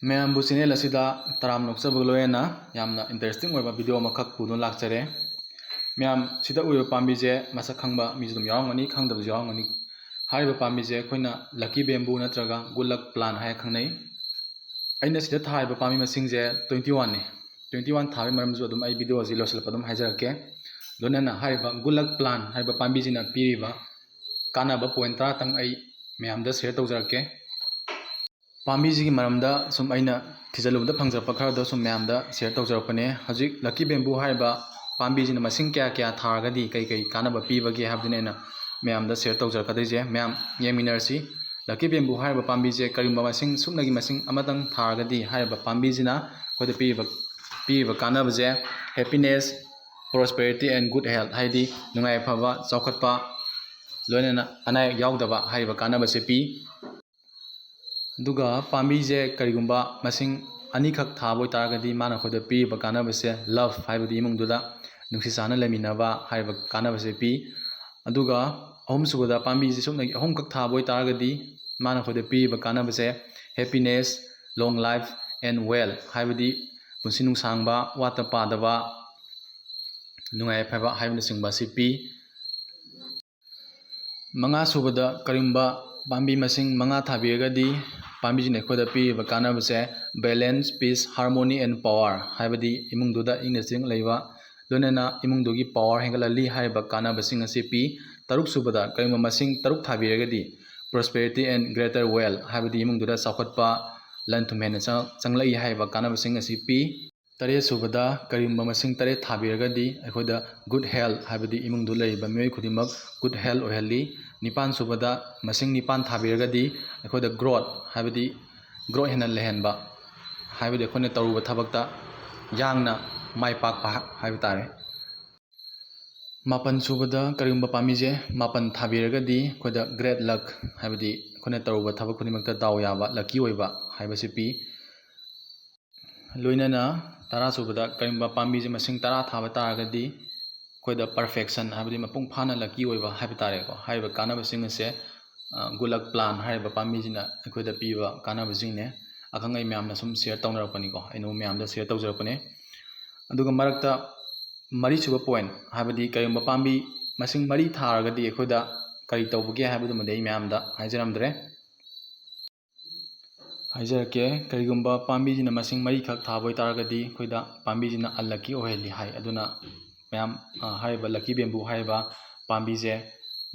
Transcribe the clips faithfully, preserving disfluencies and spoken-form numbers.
ꯃꯌꯥꯝꯕꯨ ꯆꯦꯅꯦꯜ ꯑꯁꯤꯗ ꯇꯔꯥꯝꯅ ꯑꯣꯛꯆꯕꯒ ꯂꯣꯏꯅꯅ ꯌꯥꯝꯅ ꯏꯟꯇꯔꯦꯁꯇꯤꯡ ꯑꯣꯏꯕ ꯚꯤꯗꯤꯑꯣ ꯑꯃꯈꯛ ꯄꯨꯗꯨꯅ ꯂꯥꯛꯆꯔꯦ꯫ ꯃꯌꯥꯝ, ꯁꯤꯗ ꯎꯔꯤꯕ ꯄꯥꯝꯕꯤꯁꯦ ꯃꯁꯛ ꯈꯪꯕ ꯃꯤꯁꯨ ꯑꯗꯨꯝ ꯌꯥꯎꯔꯝꯒꯅꯤ, ꯈꯪꯗꯕꯁꯨ ꯌꯥꯎꯔꯝꯒꯅꯤ꯫ ꯍꯥꯏꯔꯤꯕ ꯄꯥꯝꯕꯤꯁꯦ ꯑꯩꯈꯣꯏꯅ lucky bamboo ꯅꯠꯇ꯭ꯔꯒ good luck plant ꯍꯥꯏꯅ ꯈꯪꯅꯩ꯫ ꯑꯩꯅ ꯁꯤꯗ ꯊꯥꯔꯤꯕ ꯄꯥꯝꯕꯤ ꯃꯁꯤꯡꯁꯦ twenty one ꯅꯤ꯫ Twenty one ꯊꯥꯕꯒꯤ ꯃꯔꯝꯁꯨ ꯑꯗꯨꯝ ꯑꯩ ꯚꯤꯗꯤꯑꯣ ꯑꯁꯤ ꯂꯣꯏꯁꯤꯜꯂꯛꯄ ꯑꯗꯨꯝ ꯍꯥꯏꯖꯔꯛꯀꯦ꯫ ꯂꯣꯏꯅꯅ ꯍꯥꯏꯔꯤꯕ good luck plant ꯍꯥꯏꯔꯤꯕ ꯄꯥꯝꯕꯤꯁꯤꯅ ꯄꯤꯔꯤꯕ ꯀꯥꯟꯅꯕ ꯄꯣꯏꯟ ꯇꯔꯥꯇꯪ ꯑꯩ ꯃꯌꯥꯝꯗ ꯁꯤꯌꯔ ꯇꯧꯖꯔꯛꯀꯦ꯫ ꯄꯥꯝꯕꯤꯁꯤꯒꯤ ꯃꯔꯝꯗ ꯁꯨꯝ ꯑꯩꯅ ꯊꯤꯖꯤꯜꯂꯨꯕꯗ ꯐꯪꯖꯔꯛꯄ ꯈꯔꯗꯣ ꯁꯨꯝ ꯃꯌꯥꯝꯗ ꯁꯤꯌꯔ ꯇꯧꯖꯔꯛꯄꯅꯦ꯫ ꯍꯧꯖꯤꯛ lucky bamboo ꯍꯥꯏꯔꯤꯕ ꯄꯥꯝꯕꯤꯁꯤꯅ ꯃꯁꯤꯡ ꯀꯌꯥ ꯀꯌꯥ ꯊꯥꯔꯒꯗꯤ ꯀꯩ ꯀꯩ ꯀꯥꯟꯅꯕ ꯄꯤꯕꯒꯦ ꯍꯥꯏꯕꯗꯨꯅ ꯑꯩꯅ ꯃꯌꯥꯝꯗ ꯁꯤꯌꯔ ꯇꯧꯖꯔꯛꯀꯗꯣꯏꯁꯦ꯫ ꯃꯌꯥꯝ ꯌꯦꯡꯃꯤꯟꯅꯔꯁꯤ꯫ Lucky bamboo ꯍꯥꯏꯔꯤꯕ ꯄꯥꯝꯕꯤꯁꯦ ꯀꯔꯤꯒꯨꯝꯕ ꯃꯁꯤꯡ ꯁꯨꯞꯅꯒꯤ ꯃꯁꯤꯡ ꯑꯃꯇꯪ ꯊꯥꯔꯒꯗꯤ ꯍꯥꯏꯔꯤꯕ ꯄꯥꯝꯕꯤꯁꯤꯅ ꯑꯩꯈꯣꯏꯗ ꯄꯤꯔꯤꯕ, ꯄꯤꯔꯤꯕ ꯀꯥꯟꯅꯕꯁꯦ happiness, prosperity and good health ꯍꯥꯏꯗꯤ ꯅꯨꯡꯉꯥꯏ ꯌꯥꯏꯐꯕ, ꯆꯥꯎꯈꯠꯄ, ꯂꯣꯏꯅꯅ ꯑꯅꯥ ꯑꯌꯦꯛ ꯌꯥꯎꯗꯕ ꯍꯥꯏꯔꯤꯕ ꯀꯥꯟꯅꯕꯁꯦ ꯄꯤ꯫ ꯑꯗꯨꯒ ꯄꯥꯝꯕꯤꯁꯦ ꯀꯔꯤꯒꯨꯝꯕ ꯃꯁꯤꯡ ꯑꯅꯤꯈꯛ ꯊꯥꯕ ꯑꯣꯏꯇꯥꯔꯒꯗꯤ ꯃꯥꯅ ꯑꯩꯈꯣꯏꯗ ꯄꯤꯔꯤꯕ ꯀꯥꯟꯅꯕꯁꯦ love ꯍꯥꯏꯕꯗꯤ ꯏꯃꯨꯡꯗꯨꯗ ꯅꯨꯡꯁꯤ ꯆꯥꯟꯅ ꯂꯩꯃꯤꯟꯅꯕ ꯍꯥꯏꯔꯤꯕ ꯀꯥꯟꯅꯕꯁꯦ ꯄꯤ꯫ ꯑꯗꯨꯒ ꯑꯍꯨꯝꯁꯨꯕꯗ ꯄꯥꯝꯕꯤꯁꯦ ꯁꯨꯞꯅꯒꯤ ꯑꯍꯨꯝꯈꯛ ꯊꯥꯕ ꯑꯣꯏꯇꯥꯔꯒꯗꯤ ꯃꯥꯅ ꯑꯩꯈꯣꯏꯗ ꯄꯤꯔꯤꯕ ꯀꯥꯟꯅꯕꯁꯦ happiness, long life and wealth ꯍꯥꯏꯕꯗꯤ ꯄꯨꯟꯁꯤ ꯅꯨꯡꯁꯥꯡꯕ, ꯋꯥꯠꯇ ꯄꯥꯗꯕ, ꯅꯨꯡꯉꯥꯏ ꯌꯥꯏꯐꯕ ꯍꯥꯏꯕꯅꯆꯤꯡꯕ ꯑꯁꯤ ꯄꯤ꯫ ꯃꯉꯥ ꯁꯨꯕꯗ ꯀꯔꯤꯒꯨꯝꯕ ꯄꯥꯝꯕꯤ ꯃꯁꯤꯡ ꯃꯉꯥ ꯊꯥꯕꯤꯔꯒꯗꯤ ꯄꯥꯝꯕꯤꯁꯤꯅ ꯑꯩꯈꯣꯏꯗ ꯄꯤꯔꯤꯕ ꯀꯥꯟꯅꯕꯁꯦ balance, peace, harmony and power ꯍꯥꯏꯕꯗꯤ ꯏꯃꯨꯡꯗꯨꯗ ꯏꯪꯅ ꯆꯤꯛꯅ ꯂꯩꯕ, ꯂꯣꯏꯅꯅ ꯏꯃꯨꯡꯗꯨꯒꯤ power ꯍꯦꯟꯒꯠꯍꯜꯂꯤ ꯍꯥꯏꯔꯤꯕ ꯀꯥꯟꯅꯕꯁꯤꯡ ꯑꯁꯤ ꯄꯤ꯫ ꯇꯔꯨꯛ ꯁꯨꯕꯗ ꯀꯔꯤꯒꯨꯝꯕ ꯃꯁꯤꯡ ꯇꯔꯨꯛ ꯊꯥꯕꯤꯔꯒꯗꯤ prosperity and greater wealth ꯍꯥꯏꯕꯗꯤ ꯏꯃꯨꯡꯗꯨꯗ ꯆꯥꯎꯈꯠꯄ, ꯂꯟ ꯊꯨꯝ ꯍꯦꯟꯅ ꯆꯪ-, ꯆꯪꯂꯛꯏ ꯍꯥꯏꯔꯤꯕ ꯀꯥꯟꯅꯕꯁꯤꯡ ꯑꯁꯤ ꯄꯤ꯫ ꯇꯔꯦꯠ ꯁꯨꯕꯗ ꯀꯔꯤꯒꯨꯝꯕ ꯃꯁꯤꯡ ꯇꯔꯦꯠ ꯊꯥꯕꯤꯔꯒꯗꯤ ꯑꯩꯈꯣꯏꯗ good health ꯍꯥꯏꯕꯗꯤ ꯏꯃꯨꯡꯗꯨ ꯂꯩꯔꯤꯕ ꯃꯤꯑꯣꯏ ꯈꯨꯗꯤꯡꯃꯛ good health ꯑꯣꯏꯍꯜꯂꯤ꯫ ꯅꯤꯄꯥꯟ ꯁꯨꯕꯗ ꯃꯁꯤꯡ ꯅꯤꯄꯥꯟ ꯊꯥꯕꯤꯔꯒꯗꯤ ꯑꯩꯈꯣꯏꯗ growth ꯍꯥꯏꯕꯗꯤ growth ꯍꯦꯟꯅ ꯂꯩꯍꯟꯕ ꯍꯥꯏꯕꯗꯤ ꯑꯩꯈꯣꯏꯅ ꯇꯧꯔꯨꯕ ꯊꯕꯛꯇ ꯌꯥꯡꯅ ꯃꯥꯏ ꯄꯥꯛꯄ ꯍꯥꯏꯕ ꯇꯥꯔꯦ꯫ ꯃꯥꯄꯟ ꯁꯨꯕꯗ ꯀꯔꯤꯒꯨꯝꯕ ꯄꯥꯝꯕꯤꯁꯦ ꯃꯥꯄꯟ ꯊꯥꯕꯤꯔꯒꯗꯤ ꯑꯩꯈꯣꯏꯗ great luck ꯍꯥꯏꯕꯗꯤ ꯑꯩꯈꯣꯏꯅ ꯇꯧꯔꯨꯕ ꯊꯕꯛ ꯈꯨꯗꯤꯡꯃꯛꯇ ꯗꯥꯎ ꯌꯥꯕ, lucky ꯑꯣꯏꯕ ꯍꯥꯏꯕꯁꯤ ꯄꯤ꯫ ꯂꯣꯏꯅꯅ ꯇꯔꯥ ꯁꯨꯕꯗ ꯀꯔꯤꯒꯨꯝꯕ ꯄꯥꯝꯕꯤꯁꯦ ꯃꯁꯤꯡ ꯇꯔꯥ ꯊꯥꯕ ꯇꯥꯔꯒꯗꯤ ꯑꯩꯈꯣꯏꯗ perfection ꯍꯥꯏꯕꯗꯤ ꯃꯄꯨꯡ ꯐꯥꯅ lucky ꯑꯣꯏꯕ ꯍꯥꯏꯕ ꯇꯥꯔꯦꯀꯣ꯫ ꯍꯥꯏꯔꯤꯕ ꯀꯥꯟꯅꯕꯁꯤꯡ ꯑꯁꯦ, ꯑ, good luck plant ꯍꯥꯏꯔꯤꯕ ꯄꯥꯝꯕꯤꯁꯤꯅ ꯑꯩꯈꯣꯏꯗ ꯄꯤꯕ ꯀꯥꯟꯅꯕꯁꯤꯡꯅꯦ꯫ ꯑꯈꯪ ꯑꯍꯩ ꯃꯌꯥꯝꯅ ꯁꯨꯝ ꯁꯤꯌꯔ ꯇꯧꯅꯔꯛꯄꯅꯤꯀꯣ, ꯑꯩꯅ ꯃꯌꯥꯝꯗ ꯁꯤꯌꯔ ꯇꯧꯖꯔꯛꯄꯅꯦ꯫ ꯑꯗꯨꯒ ꯃꯔꯛꯇ ꯃꯔꯤꯁꯨꯕ ꯄꯣꯏꯟ, ꯍꯥꯏꯕꯗꯤ ꯀꯔꯤꯒꯨꯝꯕ ꯄꯥꯝꯕꯤ ꯃꯁꯤꯡ ꯃꯔꯤ ꯊꯥꯔꯒꯗꯤ ꯑꯩꯈꯣꯏꯗ ꯀꯔꯤ ꯇꯧꯕꯒꯦ ꯍꯥꯏꯕꯗꯨꯃꯗꯤ ꯑꯩ ꯃꯌꯥꯝꯗ ꯍꯥꯏꯖꯔꯝꯗ꯭ꯔꯦ꯫ ꯍꯥꯏꯖꯔꯛꯀꯦ, ꯀꯔꯤꯒꯨꯝꯕ ꯄꯥꯝꯕꯤꯁꯤꯅ ꯃꯁꯤꯡ ꯃꯔꯤꯈꯛ ꯊꯥꯕ ꯑꯣꯏꯇꯥꯔꯒꯗꯤ ꯑꯩꯈꯣꯏꯗ ꯄꯥꯝꯕꯤꯁꯤꯅ ꯑꯟꯂꯛꯀꯤ ꯑꯣꯏꯍꯜꯂꯤ ꯍꯥꯏ꯫ ꯑꯗꯨꯅ ꯃꯌꯥꯝ, ꯑ, ꯍꯥꯏꯔꯤꯕ ꯂꯛꯀꯤ ꯕꯦꯝꯕꯨ ꯍꯥꯏꯔꯤꯕ ꯄꯥꯝꯕꯤꯁꯦ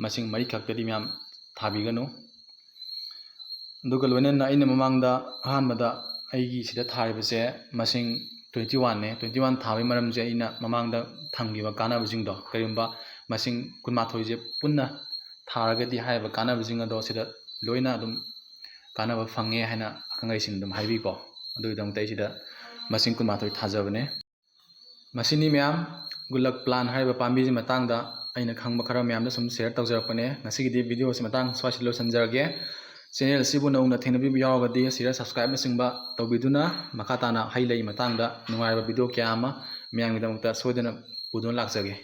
ꯃꯁꯤꯡ ꯃꯔꯤꯈꯛꯇꯗꯤ ꯃꯌꯥꯝ ꯊꯥꯕꯤꯒꯅꯨ꯫ ꯑꯗꯨꯒ ꯂꯣꯏꯅꯅ ꯑꯩꯅ ꯃꯃꯥꯡꯗ ꯑꯍꯥꯟꯕꯗ ꯑꯩꯒꯤ ꯁꯤꯗ ꯊꯥꯔꯤꯕꯁꯦ ꯃꯁꯤꯡ ꯇ꯭ꯋꯦꯟꯇꯤ ꯋꯥꯟꯅꯦ꯫ ꯇ꯭ꯋꯦꯟꯇꯤ ꯋꯥꯟ ꯊꯥꯕꯒꯤ ꯃꯔꯝꯁꯦ ꯑꯩꯅ ꯃꯃꯥꯡꯗ ꯊꯝꯈꯤꯕ ꯀꯥꯟꯅꯕꯁꯤꯡꯗꯣ, ꯀꯔꯤꯒꯨꯝꯕ ꯃꯁꯤꯡ ꯀꯨꯟꯃꯥꯊꯣꯏꯁꯦ ꯄꯨꯟꯅ ꯊꯥꯔꯒꯗꯤ ꯍꯥꯏꯔꯤꯕ ꯀꯥꯟꯅꯕꯁꯤꯡ ꯑꯗꯣ ꯁꯤꯗ ꯂꯣꯏꯅ ꯑꯗꯨꯝ ꯀꯥꯟꯅꯕ ꯐꯪꯉꯦ ꯍꯥꯏꯅ ꯑꯈꯪ ꯑꯍꯩꯁꯤꯡꯅ ꯑꯗꯨꯝ ꯍꯥꯏꯕꯤꯀꯣ꯫ ꯑꯗꯨꯒꯤꯗꯃꯛꯇ ꯑꯩ ꯁꯤꯗ ꯃꯁꯤꯡ ꯀꯨꯟꯃꯥꯊꯣꯏ ꯊꯥꯖꯕꯅꯦ꯫ ꯃꯁꯤꯅꯤ ꯃꯌꯥꯝ, ꯒꯨꯂꯛ ꯄ꯭ꯂꯥꯟ ꯍꯥꯏꯔꯤꯕ ꯄꯥꯝꯕꯤꯁꯤ ꯃꯇꯥꯡꯗ ꯑꯩꯅ ꯈꯪꯕ ꯈꯔ ꯃꯌꯥꯝꯗ ꯁꯨꯝ ꯁꯤꯌꯔ ꯇꯧꯖꯔꯛꯄꯅꯦ꯫ ꯉꯁꯤꯒꯤꯗꯤ ꯚꯤꯗꯤꯑꯣꯁꯤ ꯃꯇꯥꯡ ꯁ꯭ꯋꯥꯏꯁꯤꯗ ꯂꯣꯏꯁꯤꯟꯖꯔꯒꯦ꯫ ꯆꯦꯅꯦꯜ ꯑꯁꯤꯕꯨ ꯅꯧꯅ ꯊꯦꯡꯅꯕꯤꯕ ꯌꯥꯎꯔꯒꯗꯤ ꯁꯤꯗ ꯁꯕꯁꯀ꯭ꯔꯥꯏꯕꯅꯆꯤꯡꯕ ꯇꯧꯕꯤꯗꯨꯅ ꯃꯈꯥ ꯇꯥꯅ ꯍꯩ ꯂꯩ ꯃꯇꯥꯡꯗ ꯅꯨꯡꯉꯥꯏꯕ ꯚꯤꯗꯤꯑꯣ ꯀꯌꯥ ꯑꯃ ꯃꯌꯥꯝꯒꯤꯗꯃꯛꯇ ꯁꯣꯏꯗꯅ ꯄꯨꯗꯨꯅ ꯂꯥꯛꯆꯒꯦ꯫